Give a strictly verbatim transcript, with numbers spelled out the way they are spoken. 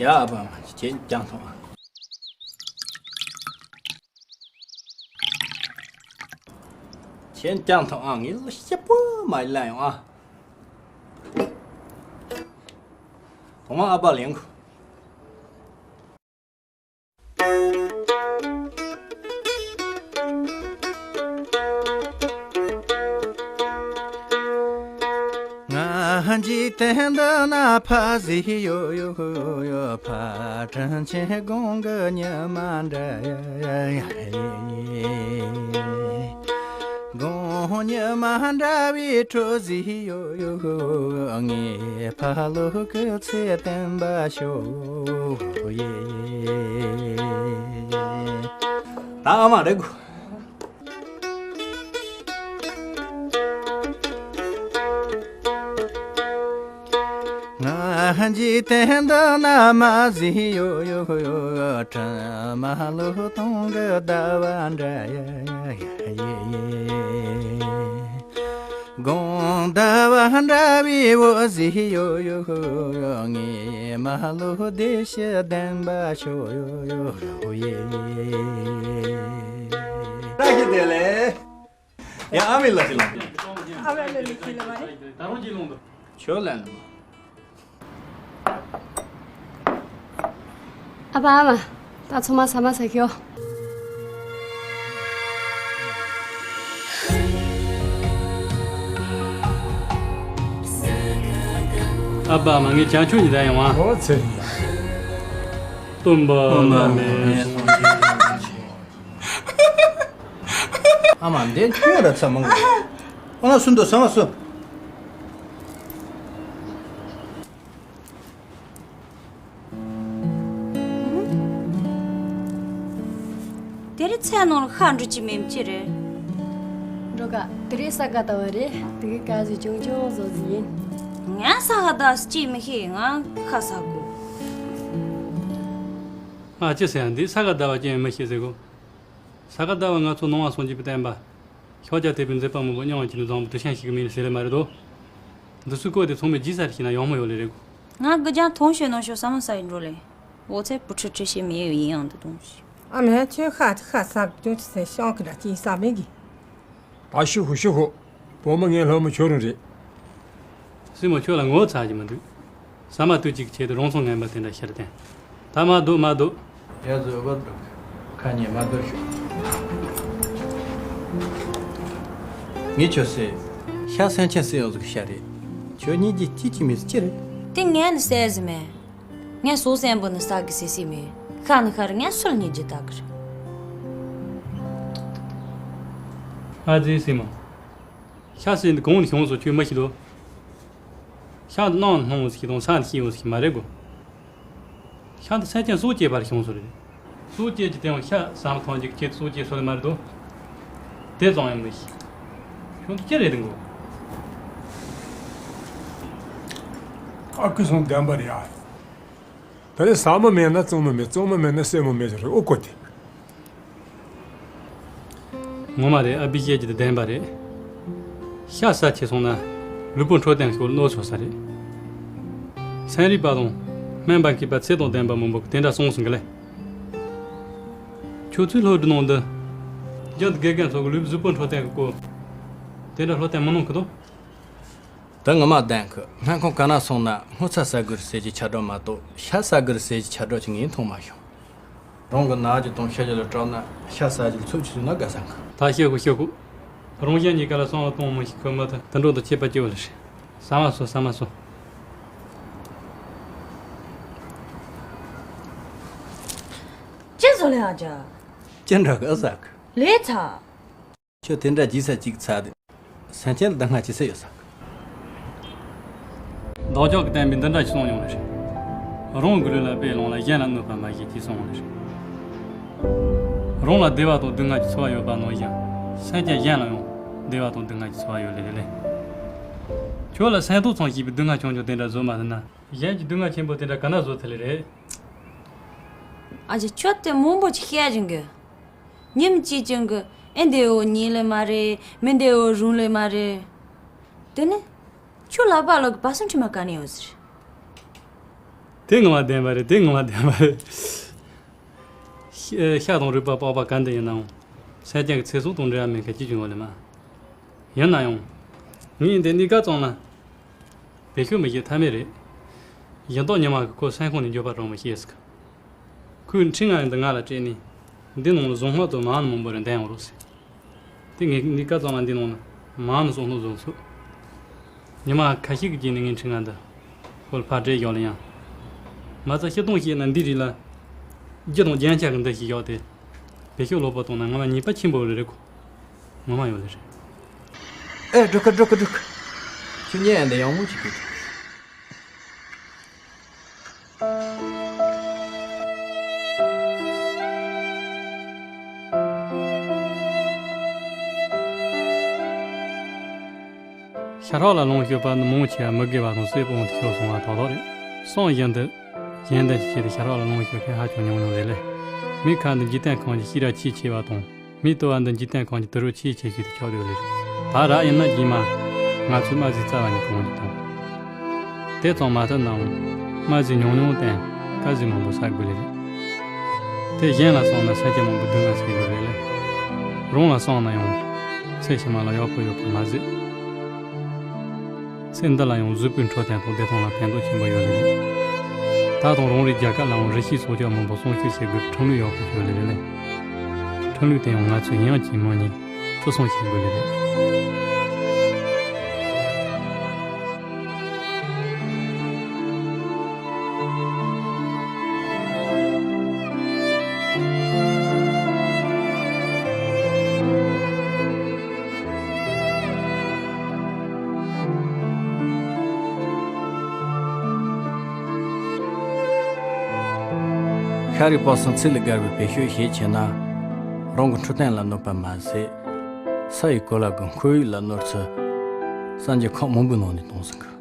ཡ་ཨ་ཕ་མ་ཁྱེད་ཀྱང་ཐོངས་ཨ། ཁྱེད་ཀྱང་ཐོངས་ཨ། ངས་ལོ་སྐྱིད་པོ་མ་ལ་ཡོང་ཨ། ཐོག་མ་ཨ་ཕ་ལེན་གོ། ང་འཇིག་རྟེན་འདི་ན་ཕ་ཟིག་ཡོད་ཡོད་ཡོད། ཕ་དྲིན་ཆེན་དགུང་གི་ཉི་མ་འདྲ་ཡ་ཡ་ཡ། དགུང་ཉི་མ་འདྲ་བའི་གྲོགས་ཟིག་ཡོད་ཡོད། ངའི་ཕ་ལོ་སྐུ་ཚེ་བརྟན་པ་ཤོག་ཡེ། ད་ཨ་མ་རེད་གོ། ང་འཇིག་རྟེན་འདི་ན་མ་ཟིག་ཡོད་ཡོད་ཡོད། དྲིན་མ་ལོ་སྟོང་གི་ཟླ་བ་འདྲ་ཡ་ཡ་ཡ་ཡེ། དགུང་ཟླ་བ་འདྲ་བའི་བུ་ཟིག་ཡོད་ཡོད། ངའི་མ་ལོ་བདེ་སྐྱིད་ལྡན་པ་ཤོག་ཡོད་ཡོད་ཡེ། བཀྲ་ཤིས་བདེ་ལེགས། ཡ་ཨ་མའི་ལ་ཅི་ལ། ཨ་མའི་ལ་ཅི་ལ་མ་རེད། ད་རུང་ཅི་ལོང་དུ། ཁྱོད་ལ་ལ་མ། ཨ་ཕ་ཨ་མ། ད་ཚང་མ་ཟ་མ་ཟ་ཤོག། ཨ་ཕ་ཨ་མ། ངས་བྱང་ཆུབ་ཉི་ཟླ་ཡོང་བ། ཨོ་ཚེ་རིང་ཡ། སྟོན་པ་བླ་མའི། ཨ་མ་འདི་ཁྱོད་ར་ཚ་མང་གི། ཨ་མ་སུ་འདུག་ཟ་མ་སུ། དེ་རིང་ཚལ་ནང་ལ་ཤ་འགྲོ་གི་མེད་ཅི་རེད། འགྲོ་ག། དེ་རིང་ས་ག་ཟླ་བ་རེད། དེ་གི་ག་ཟིག་ཅུང་ཅུང་བཟོ་ཟིག་ཡིན། ང་ས་ག་ཟླ་བ་ཅི་མི་ཤེས། ང་ཤ་ཟ་གོ། ང་ཅི་ཟེར་ཡ། འདི་ས་ག་ཟླ་བ་ཅི་མི་ཤེས་ཟེར་གོ། ས་ག་ཟླ་བ་ང་ཚོ་ནང་བ་སངས་རྒྱས་པའི་བསྟན་པ། ཤཱཀྱ་ཐུབ་པའི་མཛད་པ་མང་པོ་མྱོང་བ་ཅི་ནས་བཟང་པོ་དུ་ཤན་ཞིག་གི་མིང་ལ་ཟེར་ལེ་མ་རེད་དོ། འདི་སུ་བཀོད་དེ་ཚང་མས་རྗེས་ས་རེ་ཤེས་ན་ཡག་མོ་ཡོད་ལེ་རེད་གོ། ང་དགུ་ཅང་ཐོང་ཤོད་ནང་ཤོད་ཟ་མ་ཟ་ཡིན་འགྲོ་ལེ། འོ་ཚེ་བུ་ཁྲི་ཁྲི་ཤེས་མེད་ཡོད་ཡིན་ཡང་འདི་དོང་ཞིག་ཨ་མས་ཁྱོད་ཤ་ཤ་ཟ་ཅུང་ཅི་ཟེར་ཤང་གི་ར་ཅི་ཟ་མེད་གི། ད་ཤི་ཧུ་ཤི་ཧུ། བུ་མོ་ངའི་ལྷ་མོ་ཁྱོད་རང་རེད། སྲིང་མོ་ཁྱོད་ལ་ངོ་ཚ་གི་མི་འདུག་ཟ་མ་དུས་གཅིག་ཆེད་དུ་རང་སྲོག་ངན་པ་དེ་འདྲ་ཤར་བསྟན། ད་མ་སྡོད་མ་སྡོད། ཡ་བཟོད་པ་འདུག་ཁ་ཉན་མ་སྡོད་ཤོག་ངས་ཁྱོད་ཟེར། ཤ་སེམས་ཅན་སྲིད་ཡོང་ཟིག་ཤ་རེད། ཁྱོད་གཉིས་ཀྱི་ཅི་ཅི་མི་ཟིག་ཅི་རེད། དེ་ངས་ནི་ཟེར་ཟིག་མེད། ངས་སོ་སེམས་པོ་ནི་ཟ་གི་ཟེར་སྲིད་མེད། ཤ་ནི་ཤ་རེད། ངས་སུལ་ཉིད་ཀྱི་ད་གི་རེད། ཨ་ཙི་སྲིང་མོ། ཤ་ཟེར་འདི་གང་ནས་བྱུང་སོང་ཁྱོད་མི་ཤེས་དོ། ཤ་འདི་ནང་སྣང་ཟིག་དང་ས་འདི་ཤེས་ཡོང་ཟིག་མ་རེད་གོ། ཤ་འདི་སེམས་ཅན་སྲོག་བཅད་པར་བྱུང་སོང་རེད། སྲོག་བཅད་ཀྱི་དེའང་ཤ་ཟ་མ་ཐང་ཅིག་ཁྱེད་སྲོག་བཅད་སོང་ལེ་མ་རེད་དོ། དེ་ཙང་ཡང་མི་ཤེས། ཁྱོད་འདི་ཅི་རེད་འདི་གོ། ཨ་ཁུ་སོང་བདེན་པ་རེད་ཨ། ད་ནི་ཟ་མ་མེད་ན་བཙོང་མ་མེད། བཙོང་མ་མེད་ན་སྲེ་མོ་མེད་ཟེར་ཨོ་ཀོ་དེ། ངོ་མ་རེད། ཨ་ཕས་བཤད་ཀྱི་དེ་བདེན་པ་རེད། ཤ་ཟ་ཆེ་སོང་ན་ལུས་པོ་འཕྲོད་བསྟེན་ཤོར་གནོད་ཆོག་ས་རེད། ཚན་རིག་པ་དང་སྨན་པ་མཁས་པ་ཚད་དང་ལྡན་པ་མང་པོ་གིས་དེ་འདྲ་གསུངས་སོང་གི་ལེ། ཁྱོད་ཚོའི་སློབ་གྲྭ་ནང་འདི་རྒྱུན་དུ་དགེ་རྒན་ཚོ་གིས་ལུས་པོ་གཟུགས་པོ་འཕྲོད་བསྟེན་གྱི་སྐོར་དེ་འདྲ་སློབ་སྟོན་མི་གནང་གི་འདུག་དེ་ངོ་མ་བདེན་གི། སྨན་ཁང་ག་ན་སོང་ན་སྔོ་ཚལ་ཟ་དགོས་རེད་ཟེར་གྱི་ཁྱབ་བསྒྲགས་མ་གཏོགས་ཤ་ཟ་དགོས་རེད་ཟེར་གྱི་ཁྱབ་བསྒྲགས་ཅིག་ངས་མཐོང་མ་བྱུང་། རང་གི་ནག་རྒྱུ་དང་ཤ་རྒྱུ་ལ་སྐྲག་ན་ཤ་ཟ་རྒྱུ་ལ་འཚོ་བཅུག་ན་དགའ་ས་འགའ། ད་ཤི་ཁུ་ཤི་ཁུ། རང་གཞན་གཉིས་ཀ་ལ་བསམ་བློ་གཏོང་མི་ཤེས་གི་མི་དེ་དེ་འགྲོ་དང་ཁྱད་པར་ཅི་ཡོད་ལ་རེད། ཟ་མ་ཟོ། ཟ་མ་ཟོ། ཅི་བཟོ་ལེ་ཨ་ཅག་ཅི་འདྲ་གི་ཨ་ཟ་གི། ལས་ཚ། ཁྱོད་དེ་འདྲ་རྗེས་ས་གཅིག་ཚ་དེ། སེམས་ཅན་ལ་སྡུག་བསྔལ་ཅི་ཟེར་ཡོད་ས་གི། བདག་ཅག་གི་བསྟན་པས་འདི་འདྲ་ཞིག་གསུངས་ཡོང་བ་རེད། རང་གི་ལུས་ལ་དཔེ་བླངས་ལ་གཞན་ལ་གནོད་པ་མ་བྱེད་ཅེས་གསུངས་པ་རེད། རང་ལ་བདེ་བ་དང་སྡུག་བསྔལ་གྱི་ཚོར་བ་ཡོད་པ་ནང་བཞིན་སེམས་ཅན་གཞན་ལ་ཡང་བདེ་བ་དང་སྡུག་བསྔལ་གྱི་ཚོར་བ་ཡོད་ལེ་རེད་ལེ། ཁྱོད་ལ་སེམས་ཐོག་ཚང་ཞེས་པའི་སྡུག་བསྔལ་ཆུང་ཆུང་དེ་འདྲ་བཟོ་མ་ཐུབ་ན་གཞན་གྱི་སྡུག་བསྔལ་ཆེན་པོ་དེ་འདྲ་ག་ན་བཟོ་ཐུབ་ལེ་རེད། ཨ་ཅེ་ཁྱོད་དེ་མང་པོ་ཅིག་བཤད་ཀྱིན་གི། ཉིན་གཅིག་ཀྱང་གི་ཨེ་འདི་འོ་ཉིན་ལས་མ་རེད། མི་འདི་འོ་རུང་ལས་མ་རེད། དེ་ནི་ཁྱོད་ལག་པ་ལོག་གི་བ་སུ་ཁྲི་མ་ག་ནས་ཡོད་ཟེར། དེ་ངོ་མ་བདེན་པ་རེད། དེ་ངོ་མ་བདེན་པ་རེད། ཤ་ཤ་དང་རུས་པ་པགས་པ་ག་འདྲ་ཡིན་ནའང་། སེམས་ཅན་གྱི་ཚེ་སྲོག་དང་འབྲེལ་བ་མེད་མཁན་ཅིག་བྱུང་བ་ལས་མ། ཡིན་ན་ཡང་། ངས་འདི་གཉིས་ཀ་ཙམ་ལ་བེད་སྤྱོད་མི་བྱེད་ཐབས་མེད་རེད། ཡིན་མདོག་ཉི་མ་གི་ཁོ་སེམས་ཁོང་ནས་འགྱོད་པ་དྲག་མོ་བྱས་ཟིག་ཁོས་འཕྲིན་ངན་འདི་ང་ལ་སྤྲད་ནས། འདི་ནང་ལ་གཟུངས་སྔགས་དང་མ་ཎི་མང་པོ་རེ་འདོན་ཡོང་རོགས་ཟེར། དེ་ངས་གཉིས་ཀ་ཙམ་ལ་འདི་ནང་ལ་མ་ཎི་གསུང་ལྷུག་བཟོ་ཚུལ། ཉི་མ་ཁ་ཤས་ཀྱི་རྗེས་ནས་ངས་འཕྲིན་ངན་འདི་ཁོ་ལ་ཕར་སྤྲད་བཞག་ལ་ཡང་། མ་རྩ་སྤྱིར་བཏང་བཤད་ན་འདི་རིགས་ལ་རྒྱུ་དང་རྒྱན་ཆ་གི་འདི་ཞིག་བཞག་སྟེ། བེད་སྤྱོད་ལོག་པ་བཏང་ན་ང་ལ་ཉེས་པ་ཆེན་པོ་རེད་རེད་གོ། ངོ་མ་ཡོད་ལེ་རེད། ཨེ། འགྲོ་ཁ་འགྲོ་ཁ་འགྲོ་ཁ། ཁྱོད་ཉལ་ཡ་འདི་ཡག་མོ་ཅིག་གི། ཤ་ཁྲག་ལ་ལོངས་སྤྱོད་པ་ནི་མང་ཆེ་བ་མི་དགེ་བ་དང་སྲེད་པའི་དབང་དུ་ཤོར་སོང་བ་ཏག་ཏག་རེད། སོང་བཞིན་དུ། གཞན་དོན་གྱི་ཆེད་དུ་ཤ་ཁྲག་ལ་ལོངས་སྤྱོད་མཁན་ཧ་ཅང་ཉུང་ཉུང་རེད་ལེ། མི་ཁ་འདི་འཇིག་རྟེན་ཁམས་ཀྱི་ཤེས་རབ་ཆེས་ཆེ་བ་དང་། མི་ལྟོ་བ་འདི་འཇིག་རྟེན་ཁམས་ཀྱི་དུད་འགྲོ་ཆེས་ཆེ་ཤོས་དེ་ཆགས་བསྡད་ཡོད་ལེ་རེད། ད་རག་ཡིན་ན་རྗེས་མ་ང་ཚོས་རྨ་རྫས་རྩ་བ་ནས་གང་ཡང་གཏོང་། དེ་ཙམ་མ་ཐུབ་ནའང་རྨ་རྫས་ཉུང་ཉུང་བསྟེན། དཀར་ཟས་མང་པོ་ཟ་དགོས་ལེ་རེད། དེ་གཞན་ལ་སོང་ན་ས་ཆ་མང་པོ་སྡུག་བསྔལ་སེལ་དགོས་རེད་ལེ། རང་ལ་སོང་ན་ཡང་ཚེ་ཕྱི་མ་ལ་ཡག་པོ་ཡོད་པ་མ་ཟད། ཚེ་འདི་ལ་ཡང་གཟུགས་པོའི་འཕྲོད་བསྟེན་དང་བདེ་ཐང་ལ་ཕན་ཐོགས་ཆེན་པོ་ཡོད་ལེ་རེད། ད་དུང་རང་རེའི་རྒྱལ་ཁབ་ལའང་རི་སྐྱེས་སྲོག་ཆགས་མང་པོ་སྲུང་སྐྱོབ་བྱེད་དགོས་པའི་ཁྲིམས་ལུགས་ཡག་པོ་ཡོད་ལེ་རེད་ལེ། ཁྲིམས་ལུགས་དེ་ཡང་ང་ཚོས་ཡང་གཅིག་མིན་གཉིས་བརྩི་སྲུང་བྱེད་དགོས་ལེ་རེད། ཤ་རུས་པགས་གསུམ་ཚིག་ལ་དགར་བའི་བེད་སྤྱོད་ཞིག་བྱས་ན། རང་གི་འཕྲོད་བསྟེན་ལ་གནོད་པ་མ་ཟད། ས་ཡི་གོ་ལ་གི་ཁོར་ཡུག་ལ་གནོད་ཚུལ་སངས་རྒྱས་ཁག་མང་པོའི་ནང་ནས་གཏོང་ཟིན་གི།